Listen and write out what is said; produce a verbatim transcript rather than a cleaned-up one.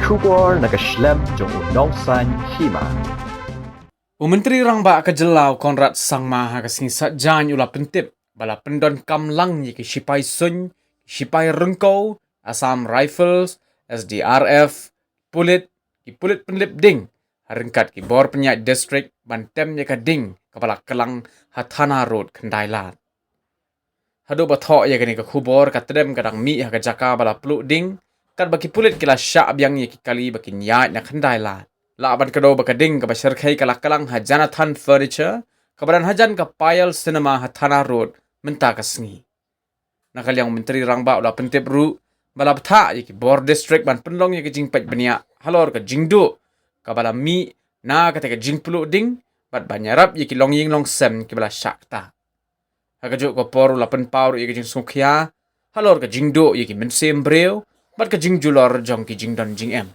Khubor na ka shlem jong u Nongsaiñ Hima. U Myntri Rangbah ka jylla u Conrad Sangma ha ka sngi Saitjaiñ u la pyntip ba la pyndonkam lang ïa ki shipai suiñ, ki shipai ryngkew, Assam Rifles, S D R F, pulit, ki pulit pynlip ding, ha ryngkat ki bor pynïaid district ban tem ïa ka ding kaba la klang ha Thana Road Khyndai Lad. Haduh ba thoh ïa kane ka khubor, ka tdem ka dang mih ha ka jaka ba la pluh ding, katba ki pulit ki la shah biang ïa ki kali ba kin ïaid na Khyndai Lad. Lah ban kdew ba ka ding kaba shyrkhei ka la klang ha Jonathan Furniture, kaba don hajan ka Payal Cinema ha Thana Road mynta ka sngi. Na ka liang u Myntri Rangbah u la pyntip ruh ba la bthah ïa ki bor district ban pynlong ïa ka jingpeit bniah halor ka jingduh kaba la mih na kata ka jingpluh ding, bad ban ïarap ïa ki longïing longsem kiba la shah ktah. Ha kajuh ka por u la pynpaw ruh ïa ka jingsngewkhia halor ka jingduh ïa ki mynsiem briew bad ka jingjulor jong ki jingdon jingem.